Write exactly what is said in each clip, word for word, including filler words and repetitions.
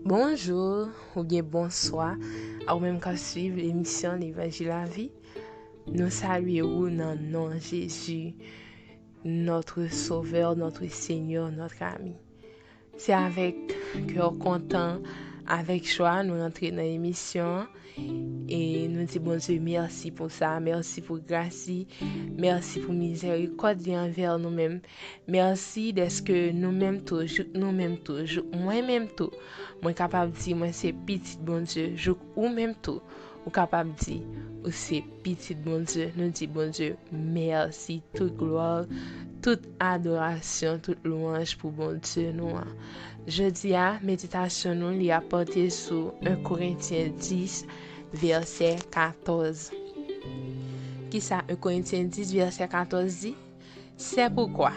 Bonjou oubyen bonswa a ou menm k ap swiv emisyon Levanjil Lavi. Nou salye ou nan non Jezi, notre Sauveur, notre Seigneur, notre Ami. Se avèk kè kontan, avèk jwa, nou rantre nan emisyon an. E nou di Bondye mèsi pou sa, mèsi pou gras li, mèsi pou mizèrikòd li anvè nou menm. Mèsi dèske nou menm tou, jouk nou menm tou, jouk mwen menm tou, mwen kapab di mwen se pitit Bondye, jouk ou menm tou, ou kapab di ou se pitit Bondye. Nou di Bondye mèsi, tout glwa, tout adorasyon, tout lwanj pou Bondye nou an. Jodi a, meditasyon nou li ap pòte sou en Korentyen dis, vèsè katòz. Kisa en Korentyen dis, vèsè katòz di? C'est pourquoi,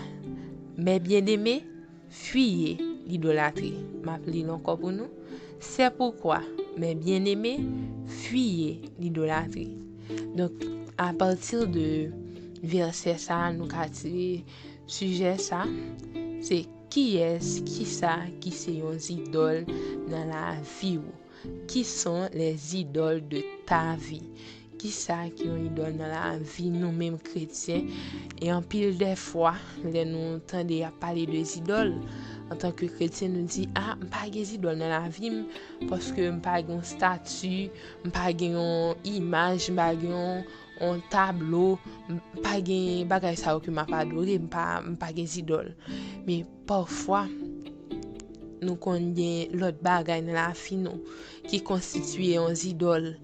mes bien-aimés, fuyez l'idolâtrie. M ap li l ankò pou nou. C'est pourquoi, mes bien-aimés, fuyez l'idolâtrie. Donk, apati de vèsè sa a, nou ka tire sijè sa, se kiyès, kisa ki se yon zidòl nan lavi w? Qui sont les idoles de ta vie? Kisa ki yon idòl nan lavi nou menm kretyen? E anpil de fwa, lè nou tande y ap pale de zidòl, antanke kretyen, nou di, "A, m pa gen zidòl nan lavi m, paske m pa gen yon estati, m pa gen yon imaj, m pa gen yon, yon tablo, m pa gen bagay sa yo ke m ap adore, m pa, m pa gen zidòl." Men pafwa, nou konn gen lòt bagay nan lavi nou ki konstitye yon zidòl,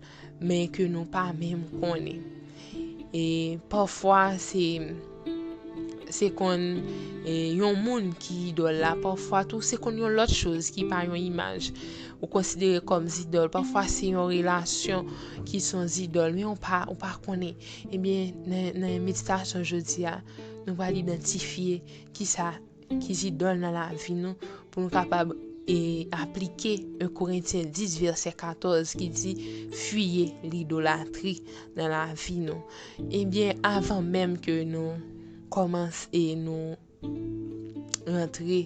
men ke nou pa menm konnen. E pafwa, se, se konn, e, yon moun ki idòl la. Pafwa tou, se konn yon lòt choz ki pa yon imaj ou konsidere kòm zidòl. Pafwa, se yon relasyon ki se yon zidòl, men ou pa, ou pa konnen. Ebyen, nan, nan meditasyon jodi a, nou pral idantifye kisa ki zidòl nan lavi nou, pou nou kapab, e, aplike en Korentyen dis, vèsè katòz, ki di, "Fuyez l'idolâtrie" nan lavi nou. Ebyen, avan menm ke nou kòmanse, e nou rantre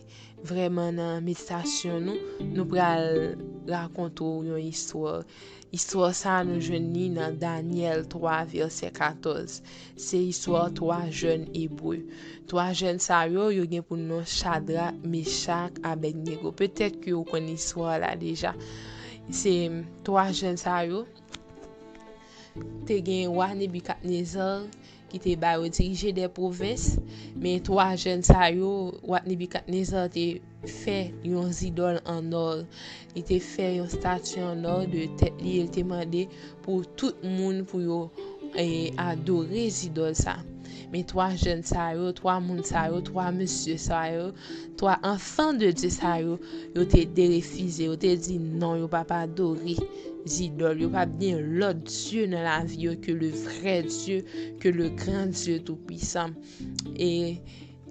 vrèman nan meditasyon nou, nou pral rakonte w yon istwa. Istwa sa a, nou jwenn li nan Danyèl twa, vèsè katòz. Se istwa twa jèn Ebre. Twa jèn sa yo, yo gen pou non Chadrak, Mechak, Abèdnego. Petèt ke ou konn istwa la deja. Se twa jèn sa yo, te gen wa Nebikadneza ki te ba yo dirije de pwovens, men twa jèn sa yo, wa Nebikadneza te fè yon zidòl an nò. Li te fè yon estati an nò de tèt li, e li te mande pou tout moun pou yo, e, adore zidòl sa. Men twa jèn sa yo, twa moun sa yo, twa mesye sa yo, twa enfants de Dieu sa yo, yo te derefize, yo te di non, yo p ap adore zidòl, yo p ap gen lòt dye nan lavi yo ke le vrai Dieu, que le grand Dieu tout-puissant. E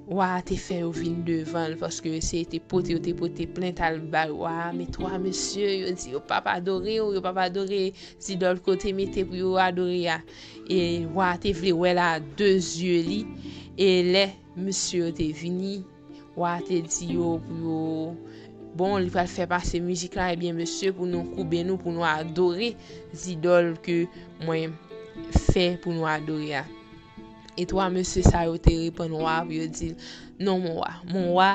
wa a te fè yo vin devan l, paske se te pote, yo te pote plent al bay wa a, men twa mesye, yo di yo p ap adore w, yo p ap adore zidòl ke w te mete pou yo adore a. E wa a te vle wè l a de zye li, e lè mesye yo te vini, wa a te di yo pou yo, bon, li pral fè pase mizik la, ebyen, mesye, pou nou koube nou, pou nou adore zidòl ke mwen fè pou nou adore a. E twa mesye sa yo te reponn wa a pou yo di l, non, mon wa, mon wa,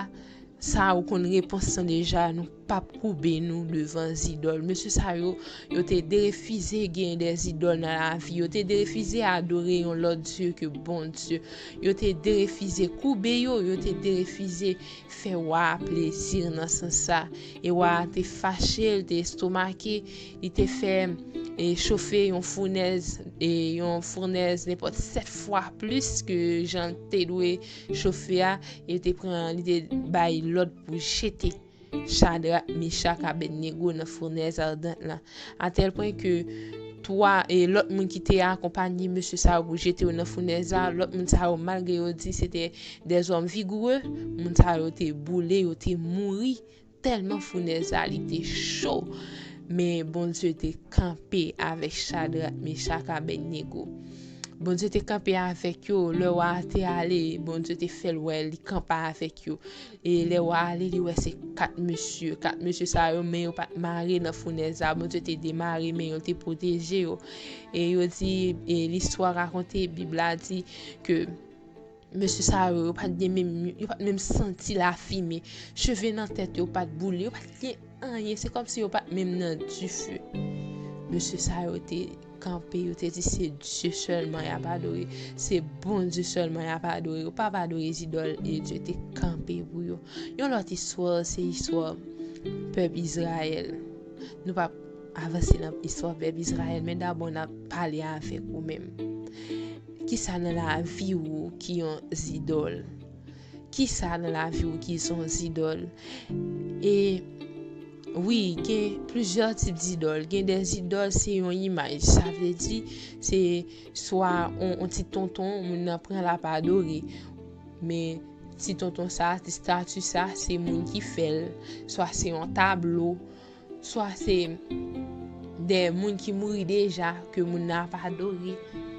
sa ou konn repons lan deja, nou p ap koube nou devan zidòl. Mesye sa yo, yo te derefize gen de zidòl nan lavi yo, te derefize adore yon lòt dye ke Bondye. Yo te derefize koube yo, yo te derefize fè wa a plezi nan sans sa. E wa a te fache, li te estomake, li te fè, e, chofe yon founèz, e, yon founèz nenpòt sèt fwa plis ke jan l te dwe chofe a, e te pran, li te bay lòd pou jete Chadrak, Mechak, Abèdnego nan founèz adan la. A tèl pwen ke twa, e, lòt moun ki te akonpanye mesye sa yo pou jete yo nan founèz la, lòt moun sa yo, malgre yo di se te des hommes vigoureux, moun sa yo te boule, yo te mouri, tèlman founèz la, li te cho. Men Bondye te kanpe avèk Chadrak, Mechak, Abèdnego. Bondye te kanpe avèk yo, lè wa a te ale, Bondye te fè l wè li kanpe avèk yo. E lè wa a ale, li wè se kat mesye. Kat mesye sa yo, men yo pa t mare nan founèz la. Bondye te demare men yo, te pwoteje yo. E yo di, e listwa rakonte, Bib la di ke mesye sa yo, yo pa t gen menm, yo pa t menm santi lafimen. Cheve nan tèt yo pa t boule, yo pa t gen anyen. Se kòmsi yo pa t menm nan dife. Mesye sa yo te kanpe, yo te di se Dye sèlman y ap adore, se Bondye sèlman y ap adore, yo p ap adore zidòl, e Dye te kanpe pou yo. Yon lòt istwa, se istwa pèp Izrayèl. Nou p ap avanse nan istwa pèp Izrayèl, men dabò n ap pale avèk ou menm. Kisa nan lavi w ki yon zidòl? Kisa nan lavi w ki son zidòl? E wi, gen plizyè tip zidòl. Gen de zidòl, se yon imaj. Sa vle di, se swa on, on ti tonton, moun nan pran l ap adore. Men ti tonton sa, ti estati sa, se moun ki fè l. Swa se yon tablo, swa se de moun ki mouri deja ke moun nan ap adore.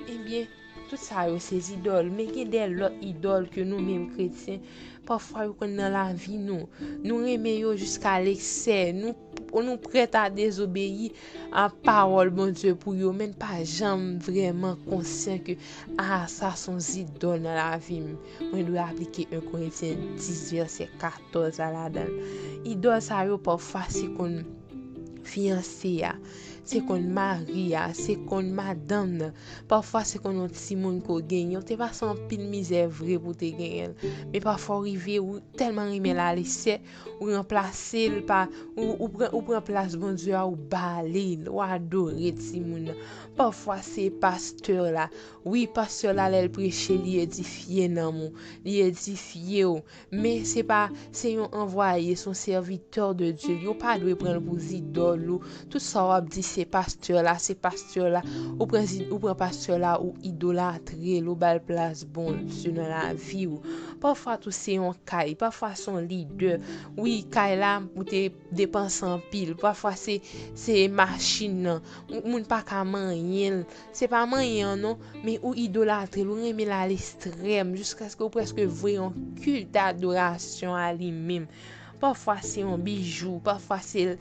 Ebyen, tout sa yo se zidòl. Men gen de lòt idòl ke nou menm kretyen, pafwa yo konn nan lavi nou. Nou renmen yo jiska leksè. Nou, nou prèt a dezobeyi a pawòl Bondye pou yo, men n pa janm vrèman konsyan ke, a, sa se yon zidòl nan lavi m. Mwen dwe aplike en Korentyen dis vèsè katòz la ladan l. Idòl sa yo pafwa se konn fiyanse a, se konn mari a, se konn madanm nan. Pafwa se konn yon timoun ke w genyen, w te pase anpil mizè vre pou w te genyen l. Men pafwa w rive, ou tèlman renmen l a leksè, ou ranplase l pa, ou, ou pran, ou pran plas Bondye a, ou bale l, ou adore timoun nan. Pafwa se pastè la. Wi, pastè la, lè l preche, li edifye nanm ou, li edifye w. Men se pa, se yon anvwaye, se yon sèvitè de Dye. Yo pa dwe pran l pou zidòl ou. Tout sa w ap di se pastè la, se pastè la. Ou pran, zi- ou pran pastè la, ou idolatre l, ou ba l plas Bondye nan lavi w. Pafwa tou se yon kay, pafwa se yon lidè. Wi, kay la, ou te depanse anpil. Pafwa se, se machin nan. Ou- Moun pa ka manyen l. Se pa manyen an non, men ou idolatre l, ou renmen l a lestrèm, jiskaske ou prèske vwe yon kilt adorasyon a li menm. Pafwa se yon bijou, pafwa se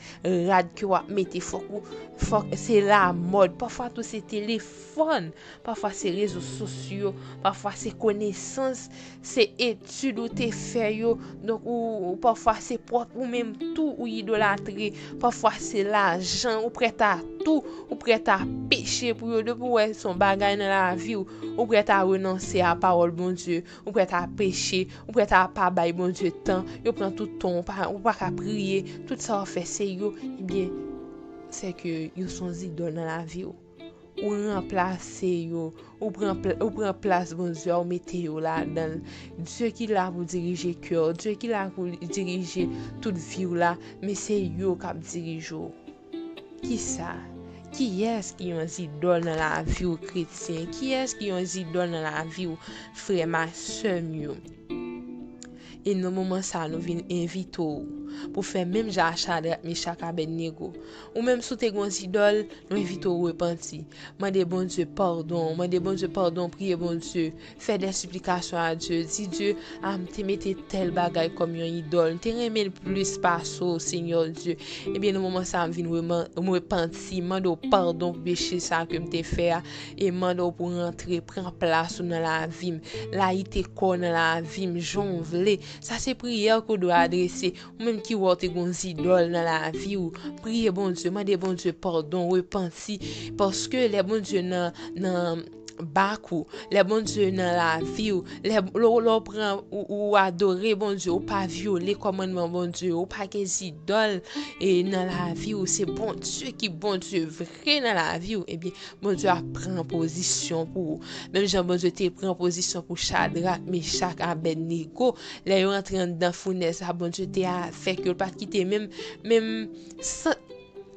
rad ke w ap mete, fòk ou, fòk se lamòd, pafwa tou se telefòn, pafwa se rezo sosyo, pafwa se konesans, se etid ou te fè yo. Donk, ou, ou pafwa se pwòp ou menm tou ou idolatre. Pafwa se lajan, ou prèt a tou, ou prèt a peche pou yo. Depi w wè se yon bagay nan lavi w, ou prèt a renonse a pawòl Bondye, ou prèt a peche, ou prèt a pa bay Bondye tan, yo pran tout tan, ou pa, ou pa ka priye, tout sa w ap fè se yo, ebyen, sèke yo se yon zidòl nan lavi w. Ou ranplase yo, ou pran pla- ou pran plas Bondye a, ou mete yo ladan l. Dye ki la pou dirije kè w, Dye ki la pou dirije tout vi w la, men se yo k ap dirije w. Kisa? Kiyès ki yon zidòl nan lavi w, kretyen? Kiyès ki yon zidòl nan lavi w, frè m ak sè m yo? E nan moman sa, nou vin envite w pou fè menm jan a Chadrak, Mechak, Abèdnego. Ou menm si w te gen yon zidòl, nou envite w repanti. Mande Bondye padon, mande Bondye padon, priye Bondye, fè de siplikasyon a Dye, di Dye, a, m te mete tèl bagay kòm yon idòl, m te renmen l plis pase w, Senyè Dye. Ebyen, nan moman sa, m vin reman- m repanti, mande w padon pou peche sa ke m te fè a, e mande w pou rantre, pran plas ou nan lavi m, layite kò w nan lavi m, jan w vle. Sa se priyè ke w dwe adrese. Ou menm ki wè w te gen yon zidòl nan lavi w, priye Bondye, mande Bondye padon, repanti. Paske lè Bondye nan, nan bak ou, lè Bondye nan lavi w, lè, lè w pran, ou, ou adore Bondye, ou pa vyole kòmandman Bondye, ou pa gen zidòl, e nan lavi w, se Bondye ki Bondye vre nan lavi w, ebyen, Bondye ap pran pozisyon pou ou. Menm jan Bondye te pran pozisyon pou Chadrak, Mechak, Abèdnego, lè yo antre anndan founèz la, Bondye te avèk yo, l pa t kite menm, menm sant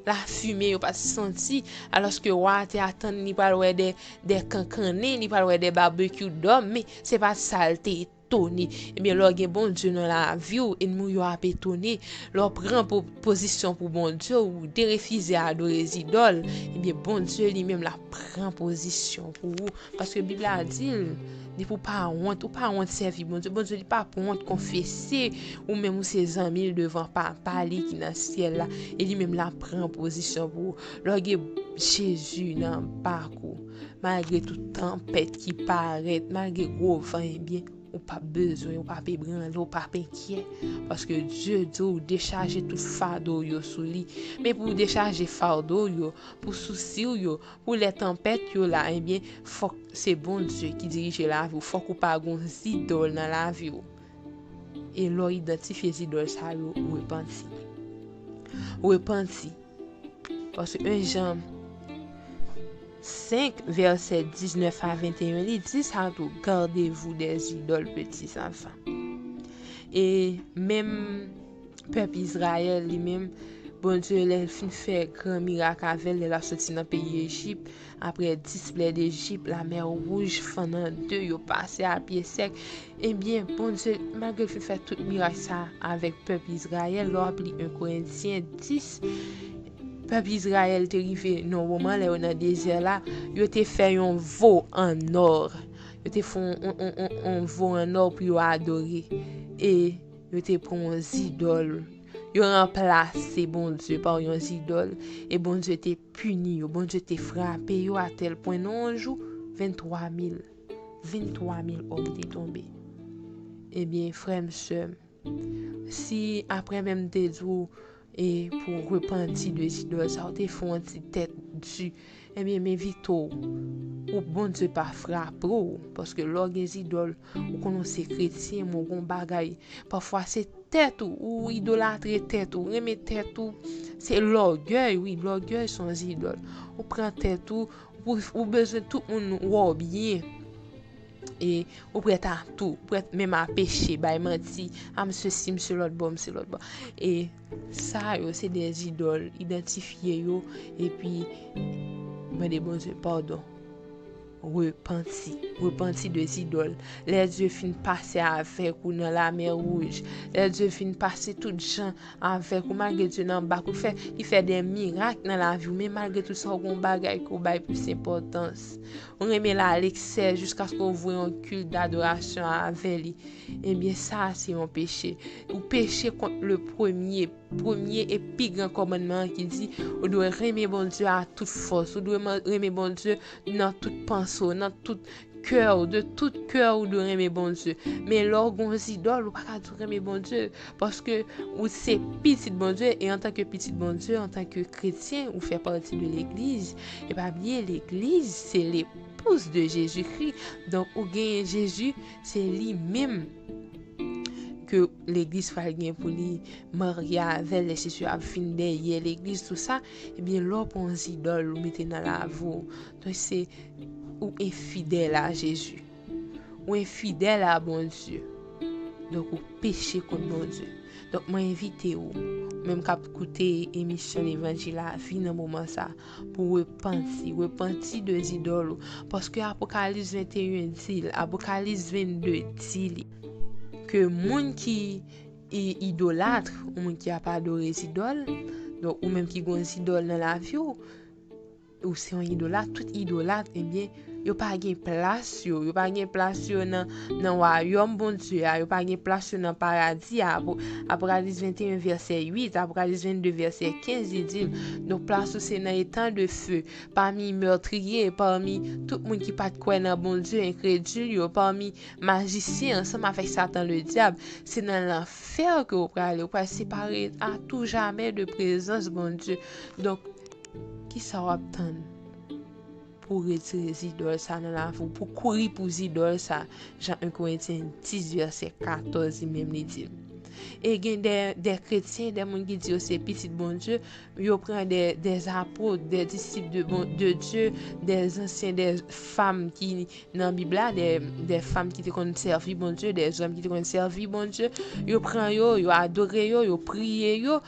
lafimen yo pa t santi, alòske wa a te atann li pral wè de, de kankannen, li pral wè de babekyou dòm, men se pa t sa l te etone. Ebyen, lè w gen Bondye nan lavi w, ènmi w yo ap etone. Lè w pran po-, pozisyon pou Bondye, ou derefize adore zidòl, ebyen, Bondye li menm l ap pran pozisyon pou ou. Paske Bib la di l, depi w pa wont, ou pa wont sèvi Bondye. Bondye li pa wont konfese ou menm ou se zanmi l devan Papa li ki nan syèl la. E li menm l ap pran pozisyon pou ou. Lè w gen Jezi nan bak ou, malgre tout tanpèt ki parèt, malgre gwo van, ebyen, ou p ap bezwen, ou p ap ebranle, ou p ap enkyè. Paske Dye di w dechaje tout fado w yo sou li. Men pou w dechaje fado w yo, pou sousi w yo, pou lè tanpèt yo la, ebyen, fòk se Bondye ki dirije lavi w. Fòk ou pa gon zidòl nan lavi w. E lè w idantifye zidòl sa yo, ou repanti. Ou repanti. Paske en Jan senk, vèsè diznèf a venteyen, li di sa tou, gardez-vous des idoles, petits enfants. E menm pèp Izrayèl, li menm, Bondye, lè l fin fè gran mirak avè l, lè l ap soti nan peyi Ejip, apre dis plè Dejip, Lamè Wouj fann an de, yo pase a pye sèk. Ebyen, Bondye, malgre l fin fè tout mirak sa avèk pèp Izrayèl, lè w ap li en Korentyen dis, pèp Izrayèl te rive nan moman lè yo nan dezè la, yo te fè yon vo an nò. Yo te fè yon, yon, yon, yon, yon vo an nò pou yo adore. E yo te pran yon zidòl. Yo ranplase Bondye pa yon zidòl. E Bondye te pini yo. Bondye te frape yo atèl pwen nan yon jou, venntwa mil, venntwa mil òm te tonbe. Ebyen, frè m, sè m, si apre menm te di w, e pou w repanti de zidòl sa, w te fè yon ti tèt di, ebyen, m envite w, pou Bondye pa frape w, paske lè w gen zidòl, ou konnen w se kretyen, men w gon bagay, pafwa se tèt ou, ou idolatre tèt ou, renmen tèt ou, se lògèy, wi, lògèy se yon zidòl. Ou pran tèt ou, ou, ou bezwen tout moun wè w byen. E ou prèt a tou, ou prèt menm a peche, bay manti, a m sesi, m se lòt bò, m se lòt bò. E sa yo, se de zidòl, idantifye yo, epi mande Bondye padon. Repanti, repanti de zidòl. Lè Dye fin pase avèk ou nan Lamè Wouj, lè Dye fin pase tout jan avèk ou, malgre Dye nan bak ou, fè, li fè de mirak nan lavi w, men malgre tout sa, w gon bagay ke w bay plis enpòtans. Ou renmen l aleksè jiskaske w vwe yon kilt dadorasyon avè li. Ebyen, sa a se yon peche. Ou peche kont le premye, premye e pi gran kòmandman an ki di, ou dwe renmen Bondye a tout fòs, ou dwe man-, renmen Bondye nan tout panse w, nan tout kè w, de tout kè w, ou dwe renmen Bondye. Men lè w gon zidòl, ou pa ka di w renmen Bondye, paske ou se pitit Bondye, e antanke pitit Bondye, antanke kretyen, ou fè pati de legliz. E pa bliye, legliz, se lepouz de Jezikri. Donk, ou genyen Jezi, se li menm ke legliz pral gen pou li marye avè l, lè se sou ap vin dèyè legliz, tou sa, ebyen, lè w pran yon zidòl ou mete nan lavi w, donk se ou enfidèl a Jezi. Ou enfidèl a Bondye. Donk, ou peche kont Bondye. Donk, mwen envite w, ou menm k ap koute emisyon Levanjil Lavi nan moman sa, pou w repanti, repanti de zidòl ou. Paske Apokalis venteyen di l, Apokalis vennde di li, ke moun ki i-, idolat, ou moun ki ap adore zidòl, donk ou menm ki gon zidòl nan lavi w, ou se yon idolat, tout idolat, ebyen, yo pa gen plas yo, yo pa gen plas yo nan, nan wayòm Bondye a, yo pa gen plas yo nan paradi a. Apo-, Apokalis venteyen vèsè uit, Apokalis vennde vèsè kenz, li di l, donk plas ou se nan etan de fe, pami mètriye, pami tout moun ki pa t kwè nan Bondye, enkredil yo, pami majisyen ansanm avèk Satan Ledyab, se nan lanfè ke w prale, ou pral separe a tou jamè de prezans Bondye. Donk, kisa w ap tann pou w retire zidòl sa nan lavi w, pou w kouri pou zidòl sa, jan en Korentyen dis vèsè katòz li menm li di l? E gen de, de kretyen, de moun ki di yo se pitit Bondye, yo pran de, de apot, de disip de Bon-, de Dye, de ansyen, de fanm ki nan Bib la, de, de fanm ki te konn sèvi Bondye, de zòm ki te konn sèvi Bondye, yo pran yo, yo adore yo, yo priye yo.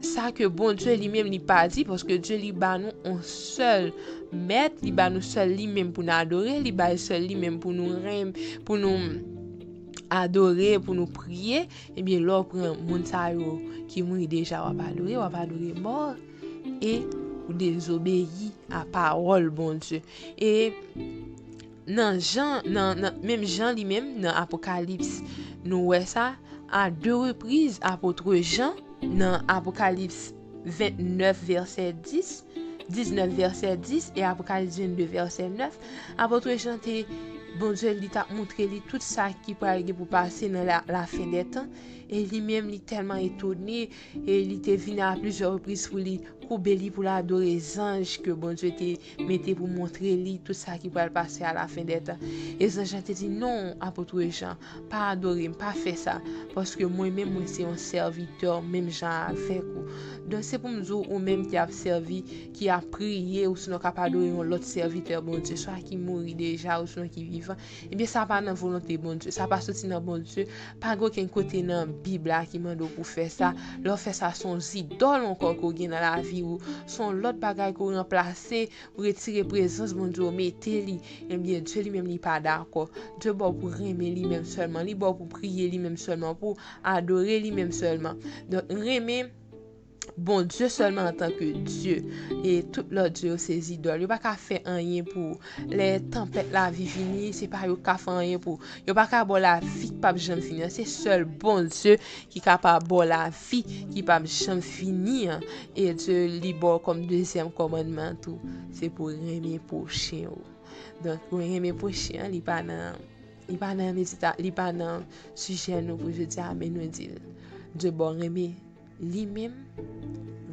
Sa ke Bondye li menm li pa di, paske Dye li ba nou yon sèl mèt, li ba nou sèl li menm pou n adore, li bay sèl li menm pou nou renmen, pou nou adore, pou nou priye, ebyen, lè w pran moun sa yo ki mouri deja, w ap adore, w ap adore mò, e ou dezobeyi a pawòl Bondye. E nan Jan, nan, nan, menm Jan li menm, nan Apokalips, nou wè sa, a de repriz, apot Jan, nan Apokalips vennèf vèsè dis, diznèf vèsè dis e Apokalips vennde vèsè nèf, apot Jan te, Bondye li t ap montre li tout sa ki pral gen pou pase nan la, lafen dè tan. E li menm, li tèlman etone, e li te vin a plizyè repriz pou li koube li pou l adore zanj ke Bondye te mete pou montre li tout sa ki pral pase a lafen dè tan. E zanj lan te di, "Non, apot Jan, pa adore m, pa fè sa, paske mwen menm, mwen se yon sèvitè menm jan avèk ou." Donk, se pou m di w, ou menm ki ap sèvi, ki ap priye, ou sinon k ap adore yon lòt sèvitè Bondye, swa ki mouri deja, ou sinon ki vivan, ebyen, sa pa nan volonte Bondye, sa pa soti nan Bondye, pa gen okenn kote nan Bib la ki mande w pou fè sa. Lè w fè sa, se yon zidòl ankò ke w gen nan lavi w, se yon lòt bagay ke w ranplase, ou retire prezans Bondye, ou mete li, ebyen, Dye li menm li pa dakò. Dye ba w pou renmen li menm sèlman, li ba w pou priye li menm sèlman, pou adore li menm sèlman. Donk, renmen Bondye sèlman antanke Dye. E tout lòt dye yo se zidòl. Yo pa ka fè anyen pou ou. Lè tanpèt lavi vini, se pa yo k ka fè anyen pou ou. Yo pa ka ba w lavi k p ap janm fini an. Se sèl Bondye ki kapab ba w lavi ki p ap janm fini an. E Dye li ba w kòm dezyèm kòmandman tou, se pou renmen pwochen ou. Donk, pou renmen pwochen an, li pa nan, li pa nan medita-, li pa nan sijè nou pou jodi a, men nou di l. Dye ba w renmen li menm,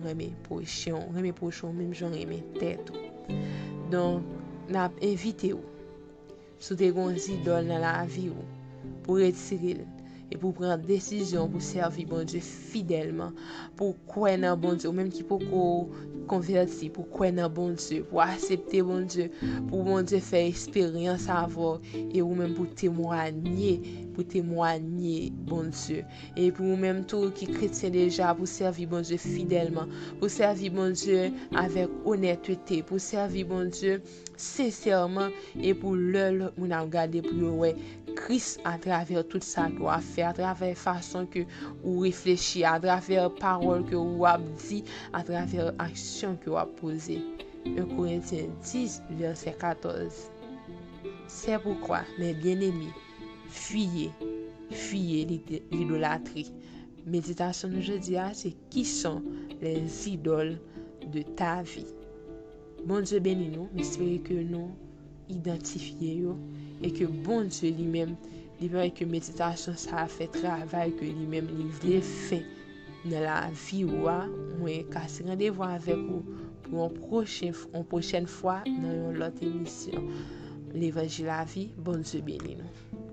renmen pwochen w, renmen pwochen w menm jan w renmen tèt ou. Donk, n ap envite w, si w te gen yon zidòl nan lavi w, pou w retire l, e pou w pran desizyon pou sèvi Bondye fidèlman, pou w kwè nan Bondye, ou menm ki poko konvèti, pou w kwè nan Bondye, pou w aksepte Bondye, pou Bondye fè eksperyans avè w, e ou menm pou w temwanye, pou w temwanye Bondye. E pou ou menm tou ki kretyen deja, pou w sèvi Bondye fidèlman, pou w sèvi Bondye avèk onètete, pou w sèvi Bondye sensèman, e pou lè lòt moun ap gade, pou yo wè Kris atravè tout sa ke w ap fè, atravè fason ke ou reflechi, atravè pawòl ke w ap di, atravè aksyon ke w ap poze. En Korentyen dis, vèsè katòz. C'est pourquoi, mes bien-aimés, fuyez, fuyez l'id-, l'idolâtrie. Meditasyon nou jodi a, se: Qui sont les idoles de ta vie? Bondye beni nou, m espere ke nou idantifye yo, e ke Bondye li menm, li pèmèt ke meditasyon sa a fè travay ke li menm li vle fè nan lavi w a. Mwen kase randevou avèk ou pou yon pwochen, yon pwochèn fwa nan yon lòt emisyon Levanjil Lavi. Bondye beni nou.